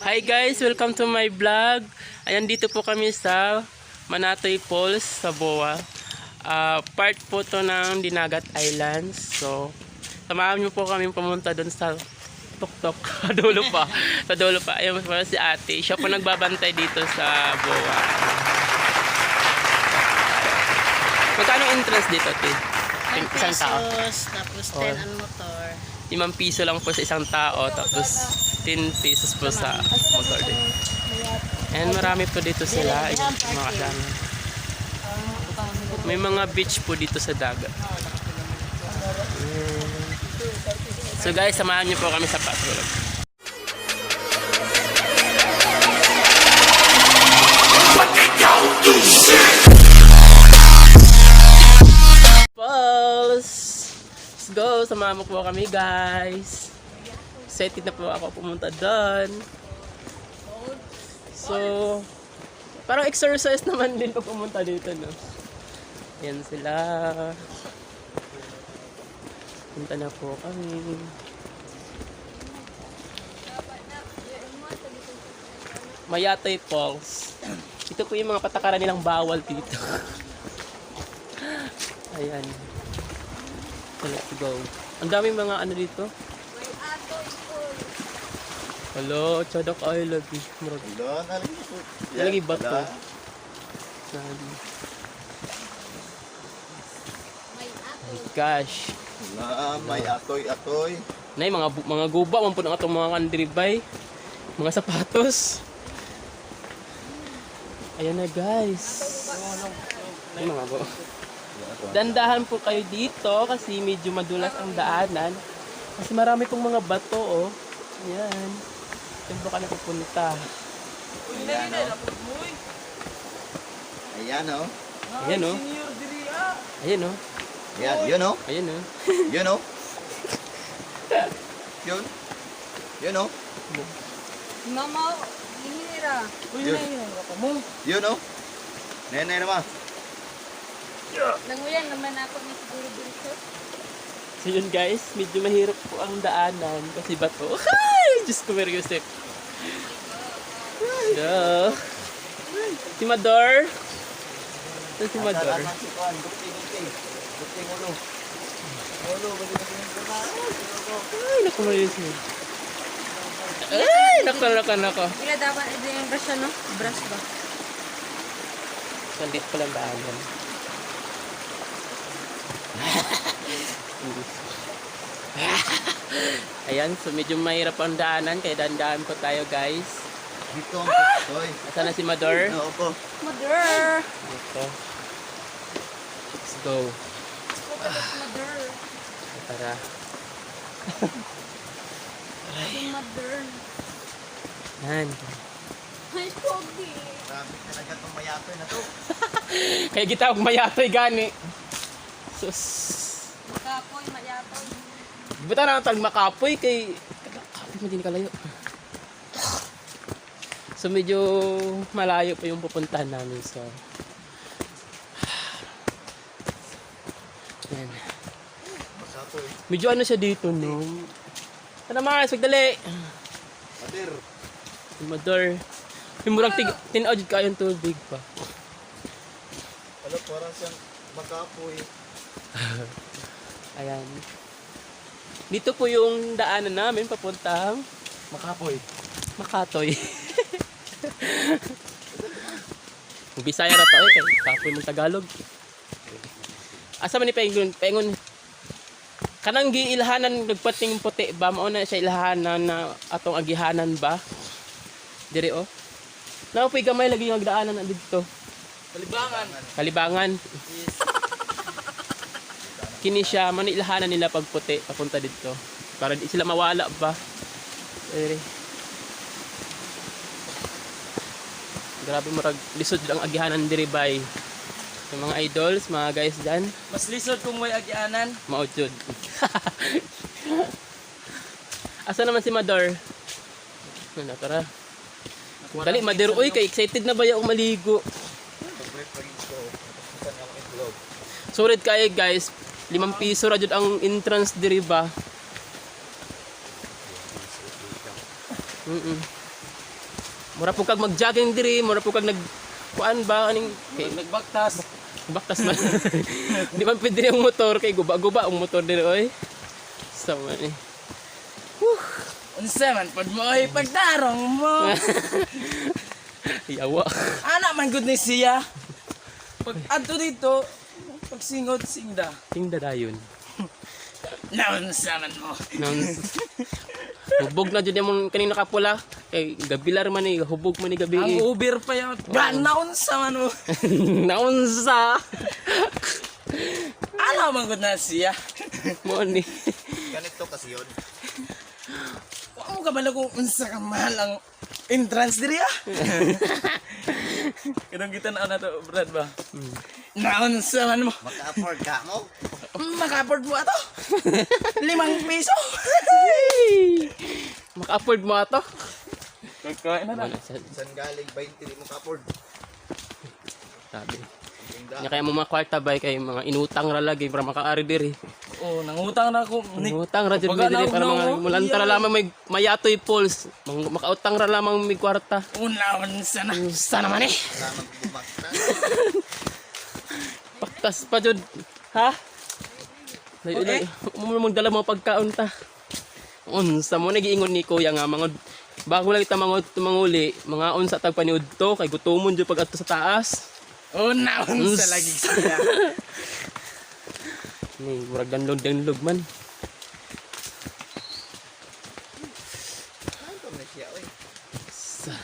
Hi guys, welcome to my vlog. Ayan, dito po kami sa Manatoy Falls sa Boa. Part po to ng Dinagat Islands. So, samahan niyo po kami pumunta doon sa tuktok. Dulo pa. Sa dulo pa. Ayan po si ate. Siya po nagbabantay dito sa Boa. Magkano entrance dito, ate? 10 Isang tao. pesos, tapos 10 ang motor. 5 piso lang po sa isang tao, tapos 10 pesos po sa motor din. And marami po dito sila, ayun, mga kasama. May mga beach po dito sa dagat. Ayan. So guys, samahan niyo po kami sa patrol. Falls! Let's go! Samahan mo po kami, guys. Excited na po ako pumunta doon. So, parang exercise naman din pag pumunta dito, no? Yan sila. Punta na po kami. Mayatoy Falls. Ito po yung mga patakaran nilang bawal dito. Ayan. So, let's go. Ang daming mga ano dito. Hello, Chadok ay lagi. Murag. Wala, nalagi po. Nalagi ba to? Wala. Saan? My gosh. Wala, may atoy-atoy. Nay, mga guba man po ng atong mga kandribay. Mga sapatos. Ayan na, guys. Ay, mga bo. Dandahan po kayo dito kasi medyo madulas ang daanan. Kasi marami pong mga bato, oh. Ayan. Saan po ka napupunta? Ayan o. Ayan o. Ayan, oh. Ayan, oh. Ayan, yun o. Ayan, oh. Yun o. Yun. Yun o. Mama, hinira. Yun. Yun o. Nene naman. Nanguyan naman ako ni siguro dito. So yun guys, medyo mahirap po ang daanan kasi bato. Ay! Diyos ko, Mary Joseph. So, si Mador. Ito si Mador. Salamat si Juan. Gupti, gupti. Gupti, ulo. Ulo, bali na na. Ay, naku, Mary Joseph. Ay, naku, naku, naku. Ila dapat ito yung brush ano? Brush ba? So, dito pala ang daanan. Ayan, so medyo mahirap ang daanan, kaya dandaan po tayo, guys. Dito ang guptoy. Nasaan na si Mador? Oo po. Mother! Ito. Let's go. Mother! Tara. Mother! Yan. Ay, pogi! Grabe talaga itong mayatoy na to. Kaya kita og mayatoy gani. Sus. Makapoy, mayatoy. Buta na ang tag makapoy kay kapoy mo din kalayo. So medyo malayo pa yung pupuntahan namin, so. Yan. Masatoy. Medyo ano siya dito, no? Tara Mars, magdali. Atir. Mador. Yung murag tig tinaw jud kayong tubig pa. Wala, parang siyang makapoy. Ayan. Dito po yung daanan namin papuntang Makapoy. Makatoy. Kung Bisaya ra ta eh, kay kapoy mong Tagalog. Asa man ni Pengon? Pengon. Kanang giilhanan nagpating puti ba mao na siya ilhanan na atong agihanan ba? Dire oh. Naa po'y gamay lagi yung daanan na didto. Kalibangan. Kalibangan. Kini siya man ilhanan nila pag puti papunta didto. Para di sila mawala ba. Dire. Grabe, murag lisod ang agihanan diri bay. Yung mga idols, mga guys dyan, Mas lisod kung may agianan. mao jud. Asa naman si Mador? Ano, tara. Dali, Mador, uy, kay excited na ba yung maligo? Pag-break pa rin ko. Saan ako itlog? Sulit kayo guys, 5 piso ra jud ang entrance diri ba? Mura po kag mag-jogging diri, mura po kag nag kuan ba aning kay Nagbaktas. baktas man. Di man pwede ang motor kay guba-guba ang motor diri oy. Sa man eh. Unsa man pud mo oy pagtarong mo. Yawa. Ana man gud ni siya. Pag adto dito, pag singot singda. Tingda dayon. Naunsa man mo. Nang hubog na jud imong kanina kapula kay gabilar man eh, hubog man ni gabi. Ang eh. Uber pa yun. Brad, naunsa man mo. Naunsa. Ana man gud na siya. Mo ni. Ganito kasi yun. Wa mo kabalo kung unsa ka mahal ang entrance diri ah. Kanang kita na to, Brad ba? Naunsa man mo. Maka-afford ka mo? Maka-afford mo ato. 5 piso. Maka-afford mo ato. Kakain na. Wala sa San galing 20 di mo ka-afford? sabi. Nya kaya mo mga kwarta bay kay mga inutang ra lagi para makaari diri. Oh, nangutang na ako. Inutang ra jud Baga mi diri na para mga og mulanta ra lamang may mayatoy falls. Makautang ra lamang may kwarta. Unawan sana. Unsa naman eh? Wala man bumakta. Paktas pa jud. Ha? Layo Okay. okay. Mo magdala mga pagkaon ta. Unsa mo nagiingon ni kuya nga mangod bago lang kita mangod tumanguli, mga unsa tag paniud to kay gutomon jud pag adto sa taas. Unawan sa lagi siya. Ni murag danlog-danlog man. Ano na siya oy? Sa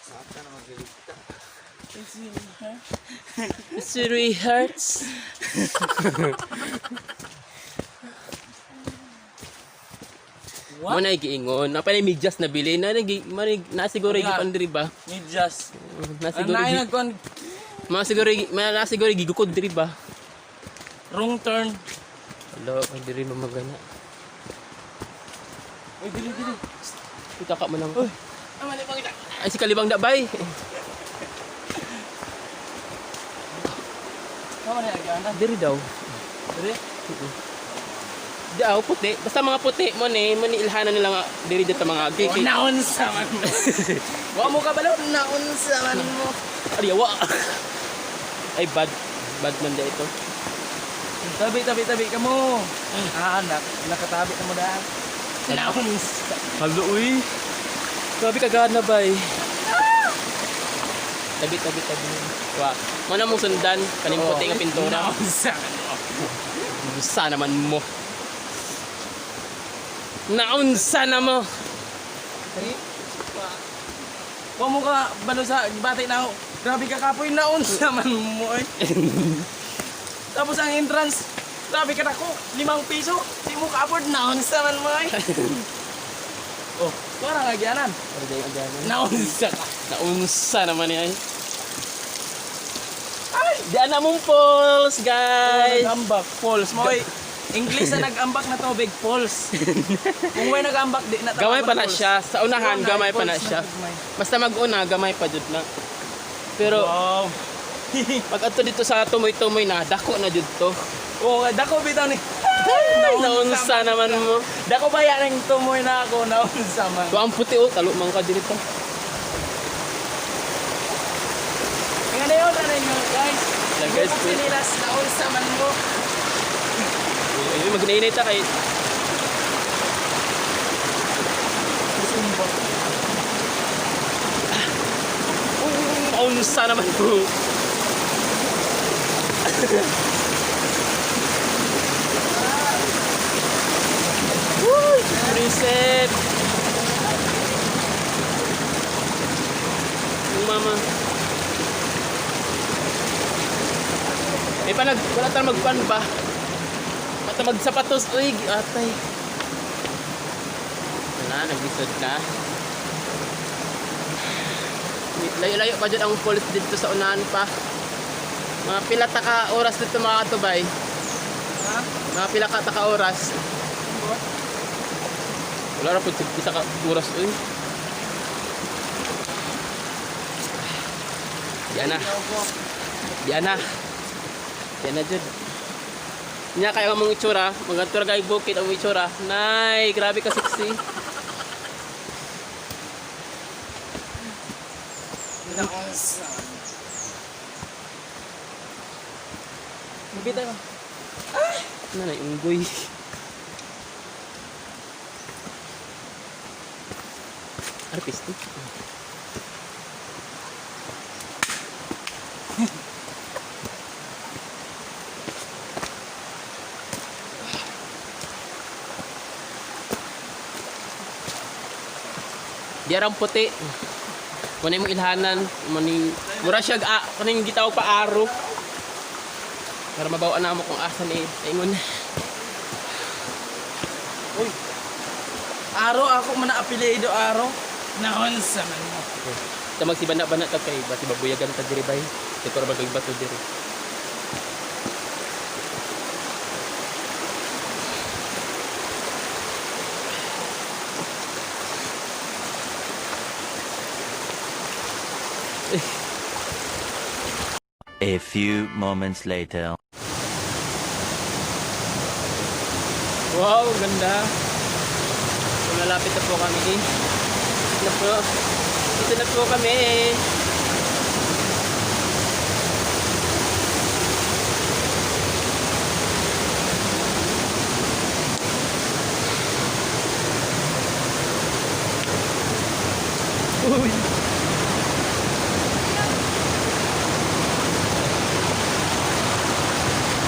Saka na magligta. Misery hurts. What? Mo na giingon, na pa ni medyas na bili na nagi manig na siguro Nga. gipan diri ba? Medyas. Na Ang siguro naay gi- nagkuan mga siguro na siguro gigukod diri ba? wrong turn. Hello, ay diri mamagana. Uy, dili dili. Kita ka man lang. Ah, mali pa kita. Ay si Kalibang Dabay. Kamo na agana. Diri daw. Dili. Di aw puti. Basta mga puti mo ni ilhanan nila nga diri dito mga agi. Oh, naunsa man mo. Wa mo kabalo naunsa man mo. Ariyawa. Ay bad bad man di ito. Tabi tabi tabi kamo. Ah, anak, nakatabi na mo daan. Naunsa. Halo uy. Grabe ka gana bay. Tabi tabi tabi. Wa. Mo na mong sundan kaning puti nga pintura. Naunsa man mo. Unsa naman mo. Naunsa na mo. Wa mo ka balo sa bati na ako. Grabe ka kapoy naunsa man mo oy. Tapos ang entrance, grabe ka nako, 5 piso. Di mo ka-afford naunsa man mo oy. Oh, parang agyanan. Naunsa ka. Naunsa naman yan. Ay, di na mong falls, guys. Nag-ambak, falls mo oy. English na nag-ambak na tubig, falls. Kung may nag-ambak, di na Gamay pa na falls. siya. Sa unahan, Una, gamay pa na falls siya. gamay. Basta mag-una, gamay pa jud na. Pero Wow. pag ato dito sa tumoy-tumoy na, dako na jud to. Oh, dako bitaw ni. Ay, naunsa naman mo. Dako ba yan ang tumoy na ako, naunsa man. Wa ang puti oh, talo man ka dito. Nga na yun, ano yun, guys. Lang, guys, Bukas sinilas, naunsa man mo. Ayun, magnainay ta kay Naunsa naman mo. Woo! Reset! Yung mama. May panag, wala tayong magpan ba? Pata magsapatos, uy, atay. Ito na, naglisod na. Layo-layo pa dyan ang falls dito sa unahan pa. Mga pila ta ka oras dito mga katubay. Ha? Mga pila ka ta ka oras. Wala ra pud isa ka oras uy. Diyan na. Diyan na. Diyan na jud. Nya kaya mong itsura, magantura kay bukid ang itsura. Nay, grabe ka sexy. Naunsa. Mabita ka. Ano na, unggoy. Ano, pisto? Di arang puti. Muna yung ilhanan, muna mura siya ah, kaning gitaw pa aro. Para mabawaan na mo kung asa ni ingon. Uy. Aro ako man na apelyido Aro. Naunsa man mo. Ta magsibana-bana ta kay basi babuyagan ta diri bay. Di ko ra bagay bato diri. A few moments later. Wow, ganda. So, malapit na po kami. Ito na po. Ito na po kami. Uy.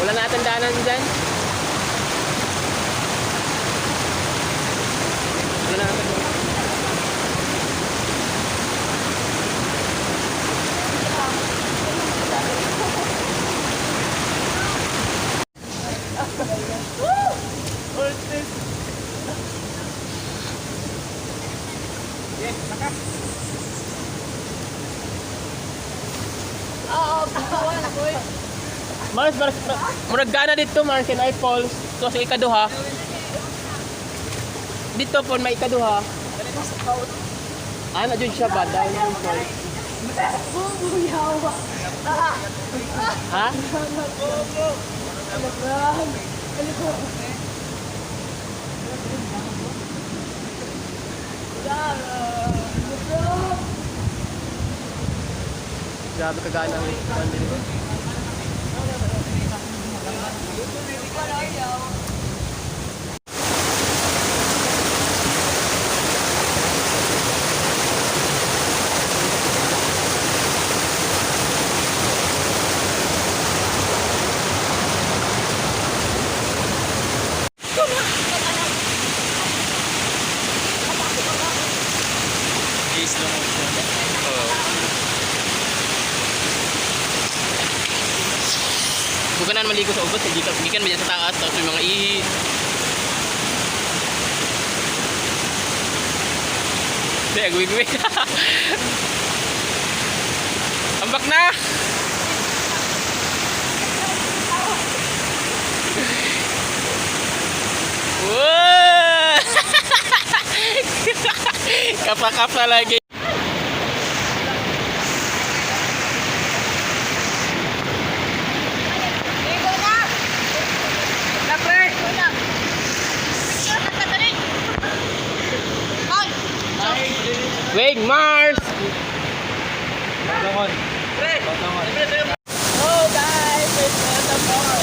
Wala na atang daanan dyan. Wala na atang daanan. Oo, buwan ko eh. Mars, Mars, Mars. Murag gana dito, Mars, and I falls. So, sa ikaduha. Dito po, may ikaduha. Ah, na dyan siya ba? Down yung falls. Bubuyawa. Ha? Grabe kagana ang kwan dito. Slow motion. Oo. Kung ka na maligo sa ubos, hindi ka, gikan man yan sa taas, tapos may mga ihi. Hindi, agwi-gwi. Ambak na! Wow! Kapa-kapa lagi. Ligo na! Na pre. Ligo na! Picture na kadali! Paul! Wait, Mars! Pre. Oh, guys! It's waterfall!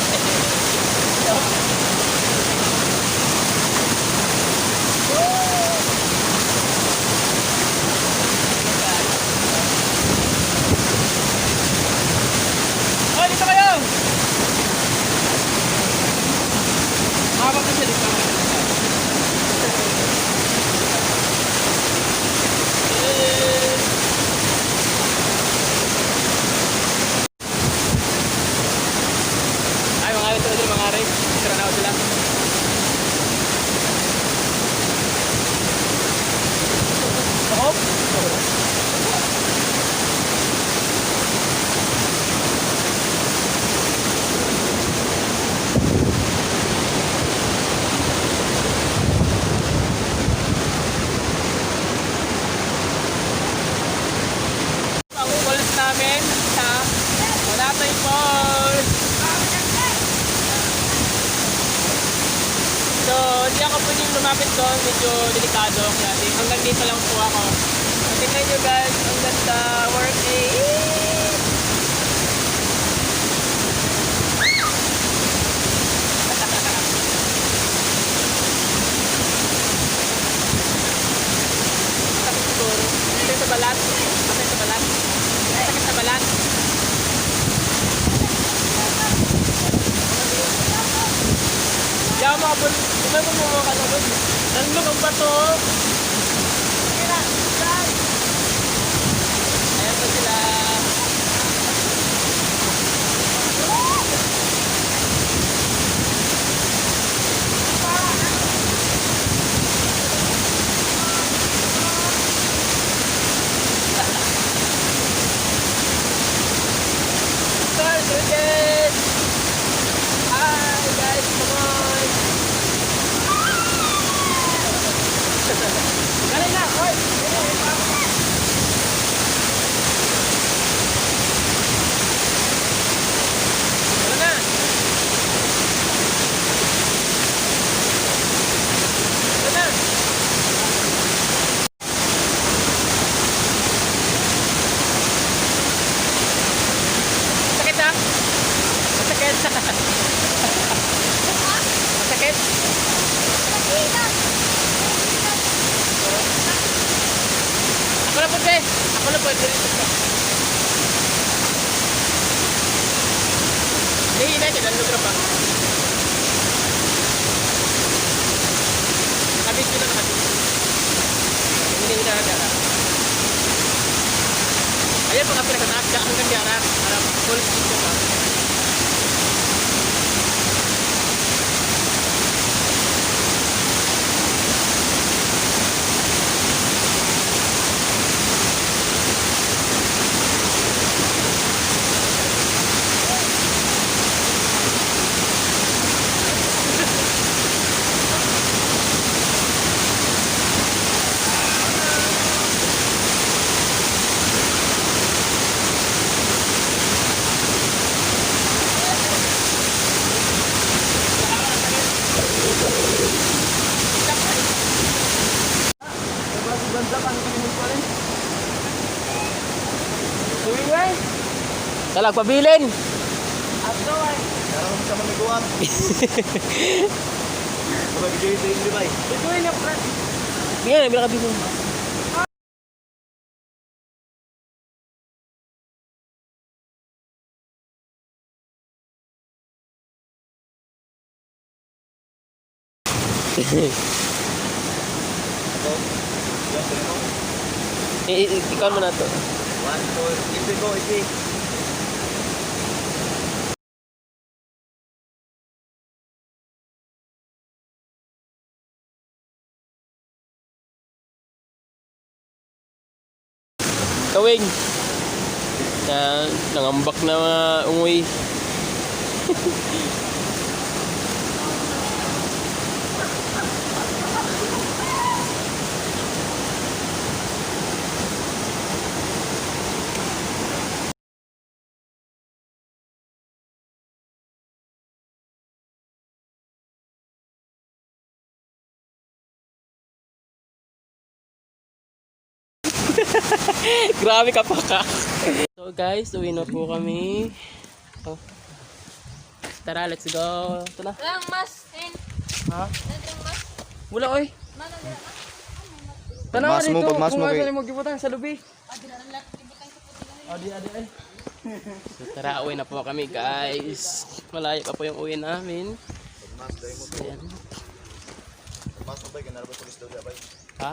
Oh, dito kayo. Habang ko siya dito. Ay, mga rin sila dun, mga rin. Tara na sila. Ako. Ang falls namin sa Manatay Falls. So, hindi ako pwedeng lumapit doon. Medyo delikado. Kaya hanggang dito lang po ako. Tingnan nyo guys, ang ganda. Work eh. Sakit siguro. Sakit sa balat. Sakit sa balat. Sakit sa balat. Diyan ako makabul. Kumay mo mga kalabog. Nandun ang bato. Ayan pa sila. Stars, okay. Hi guys, come on. Galing na, oy. Wala na. Wala na. Sakit ah. Masakit. Masakit. Ako na po, te. Ako na po. Dito pa. Hindi, hindi. Kailan na pa. Nakabit na nakabit. Hindi, hindi na Ayan, mga pinakataas ka hanggang diara. Para full speed ka pa. Talag pabilin. Karoon sa mamiguan. Kapag sa inyo bay. Bigyan na, bilang kabilo. Ikaw mo na to. One, two, ipi ko, ipi. Kawing. Na, nangambak na mga ungoy. Grabe ka pa ka. So guys, uwi na po kami. Oh. Tara, let's go. Ito na. Lang mas in. Ha? Nandang mas. Wala oy. Mana dira mas. Tanawa Pagmas mo, dito. pagmas mo Kung kay- asa nimo gibutang sa lubi. Adi adi ay. So, tara, uwi na po kami guys. Malayo pa po yung uwi namin. Pagmas, dahil mo to. Ayan. Pagmas mo bay, ganara ba tulis daw bay? Ha?